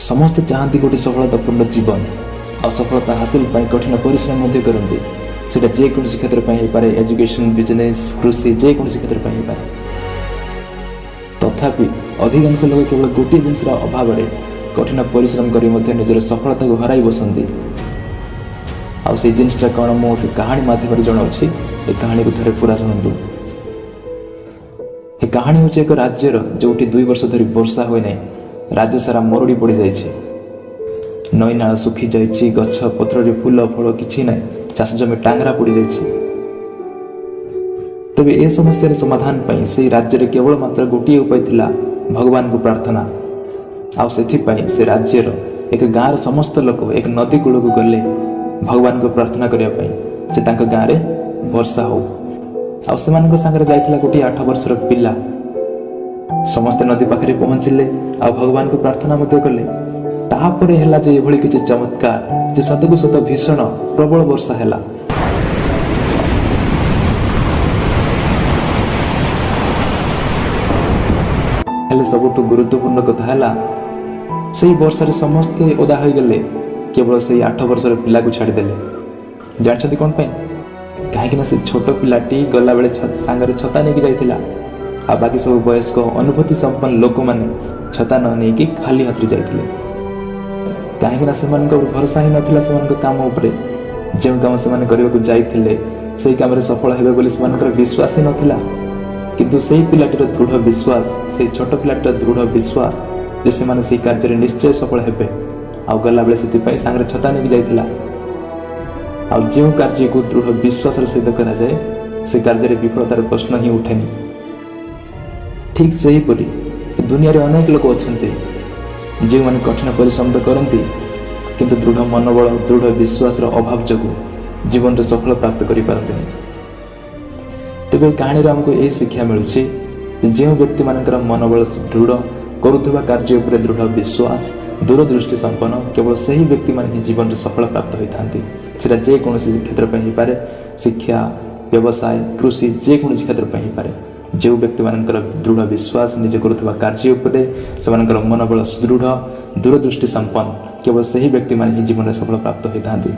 ସମସ୍ତେ ଚାହାନ୍ତି ଗୋଟେ ସଫଳତାପୂର୍ଣ୍ଣ ଜୀବନ, ଆଉ ସଫଳତା ହାସିଲ ପାଇଁ କଠିନ ପରିଶ୍ରମ ମଧ୍ୟ କରନ୍ତି। ସେଇଟା ଯେକୌଣସି କ୍ଷେତ୍ର ପାଇଁ ହେଇପାରେ, ଏଜୁକେସନ୍, ବିଜନେସ୍, କୃଷି, ଯେକୌଣସି କ୍ଷେତ୍ର ପାଇଁ ହେଇପାରେ। ତଥାପି ଅଧିକାଂଶ ଲୋକ କେବଳ ଗୋଟିଏ ଜିନିଷର ଅଭାବରେ କଠିନ ପରିଶ୍ରମ କରି ମଧ୍ୟ ନିଜର ସଫଳତାକୁ ହରାଇ ବସନ୍ତି। ଆଉ ସେଇ ଜିନିଷଟା କ'ଣ, ମୁଁ ଏକ କାହାଣୀ ମାଧ୍ୟମରେ ଜଣାଉଛି। ଏ କାହାଣୀକୁ ଥରେ ପୁରା ଶୁଣନ୍ତୁ। ଏ କାହାଣୀ ହେଉଛି ଏକ ରାଜ୍ୟର, ଯେଉଁଠି 2 ବର୍ଷ ଧରି ବର୍ଷା ହୁଏ ନାହିଁ। ରାଜ୍ୟ ସାରା ମରୁଡ଼ି ପଡ଼ିଯାଇଛି, ନଈ ନାଳ ଶୁଖି ଯାଇଛି, ଗଛ ପତ୍ରରେ ଫୁଲ ଫଳ କିଛି ନାହିଁ, ଚାଷ ଜମି ଟାଙ୍ଗରା ପଡ଼ିଯାଇଛି। ତେବେ ଏ ସମସ୍ୟାର ସମାଧାନ ପାଇଁ ସେଇ ରାଜ୍ୟରେ କେବଳ ମାତ୍ର ଗୋଟିଏ ଉପାୟ ଥିଲା, ଭଗବାନଙ୍କୁ ପ୍ରାର୍ଥନା। ଆଉ ସେଥିପାଇଁ ସେ ରାଜ୍ୟର ଏକ ଗାଁର ସମସ୍ତ ଲୋକ ଏକ ନଦୀ କୂଳକୁ ଗଲେ ଭଗବାନଙ୍କୁ ପ୍ରାର୍ଥନା କରିବା ପାଇଁ ଯେ ତାଙ୍କ ଗାଁରେ ବର୍ଷା ହଉ। ଆଉ ସେମାନଙ୍କ ସାଙ୍ଗରେ ଯାଇଥିଲା ଗୋଟିଏ 8 ବର୍ଷର ପିଲା। ସମସ୍ତେ ନଦୀ ପାଖରେ ପହଞ୍ଚିଲେ ଆଉ ଭଗବାନଙ୍କୁ ପ୍ରାର୍ଥନା ମଧ୍ୟ କଲେ। ତାପରେ ହେଲା ଯେ ଏଭଳି କିଛି ଚମତ୍କାର ଯେ ସତକୁ ସତ ଭୀଷଣ ପ୍ରବଳ ବର୍ଷା ହେଲା। ହେଲେ ସବୁଠୁ ଗୁରୁତ୍ୱପୂର୍ଣ୍ଣ କଥା ହେଲା, ସେଇ ବର୍ଷାରେ ସମସ୍ତେ ଓଦା ହୋଇଗଲେ, କେବଳ ସେଇ 8 ବର୍ଷର ପିଲାକୁ ଛାଡ଼ିଦେଲେ। ଜାଣିଛନ୍ତି କ'ଣ ପାଇଁ? କାହିଁକିନା ସେ ଛୋଟ ପିଲାଟି ଗଲାବେଳେ ସାଙ୍ଗରେ ଛତା ନେଇକି ଯାଇଥିଲା, ଆଉ ବାକି ସବୁ ବୟସ୍କ ଅନୁଭୂତି ସମ୍ପନ୍ନ ଲୋକମାନେ ଛତା ନ ନେଇକି ଖାଲି ହାତରେ ଯାଇଥିଲେ। କାହିଁକିନା ସେମାନଙ୍କ ଉପରେ ଭରସା ହିଁ ନଥିଲା ସେମାନଙ୍କ କାମ ଉପରେ। ଯେଉଁ କାମ ସେମାନେ କରିବାକୁ ଯାଇଥିଲେ, ସେଇ କାମରେ ସଫଳ ହେବେ ବୋଲି ସେମାନଙ୍କର ବିଶ୍ୱାସ ହିଁ ନଥିଲା। କିନ୍ତୁ ସେଇ ପିଲାଟିର ଦୃଢ଼ ବିଶ୍ୱାସ, ସେଇ ଛୋଟ ପିଲାଟିର ଦୃଢ଼ ବିଶ୍ୱାସ ଯେ ସେମାନେ ସେଇ କାର୍ଯ୍ୟରେ ନିଶ୍ଚୟ ସଫଳ ହେବେ, ଆଉ ଗଲାବେଳେ ସେଥିପାଇଁ ସାଙ୍ଗରେ ଛତା ନେଇକି ଯାଇଥିଲା। ଆଉ ଯେଉଁ କାର୍ଯ୍ୟକୁ ଦୃଢ଼ ବିଶ୍ୱାସର ସହିତ କରାଯାଏ, ସେ କାର୍ଯ୍ୟରେ ବିଫଳତାର ପ୍ରଶ୍ନ ହିଁ ଉଠେନି। ଠିକ୍ ସେହିପରି ଏ ଦୁନିଆରେ ଅନେକ ଲୋକ ଅଛନ୍ତି, ଯେଉଁମାନେ କଠିନ ପରିଶ୍ରମ ତ କରନ୍ତି, କିନ୍ତୁ ଦୃଢ଼ ମନୋବଳ, ଦୃଢ଼ ବିଶ୍ୱାସର ଅଭାବ ଯୋଗୁଁ ଜୀବନରେ ସଫଳ ପ୍ରାପ୍ତ କରିପାରନ୍ତିନି। ତେବେ ଏହି କାହାଣୀରେ ଆମକୁ ଏହି ଶିକ୍ଷା ମିଳୁଛି ଯେ ଯେଉଁ ବ୍ୟକ୍ତିମାନଙ୍କର ମନୋବଳ ଦୃଢ଼, କରୁଥିବା କାର୍ଯ୍ୟ ଉପରେ ଦୃଢ଼ ବିଶ୍ୱାସ, ଦୂରଦୃଷ୍ଟି ସମ୍ପନ୍ନ, କେବଳ ସେହି ବ୍ୟକ୍ତିମାନେ ହିଁ ଜୀବନରେ ସଫଳ ପ୍ରାପ୍ତ ହୋଇଥାନ୍ତି। ସେଟା ଯେକୌଣସି କ୍ଷେତ୍ର ପାଇଁ ହେଇପାରେ, ଶିକ୍ଷା, ବ୍ୟବସାୟ, କୃଷି, ଯେକୌଣସି କ୍ଷେତ୍ର ପାଇଁ ହେଇପାରେ। ଯେଉଁ ବ୍ୟକ୍ତିମାନଙ୍କର ଦୃଢ଼ ବିଶ୍ୱାସ ନିଜେ କରୁଥିବା କାର୍ଯ୍ୟ ଉପରେ, ସେମାନଙ୍କର ମନୋବଳ ସୁଦୃଢ଼, ଦୂରଦୃଷ୍ଟି ସମ୍ପନ୍ନ, କେବଳ ସେହି ବ୍ୟକ୍ତିମାନେ ହିଁ ଜୀବନରେ ସଫଳ ପ୍ରାପ୍ତ ହୋଇଥାନ୍ତି।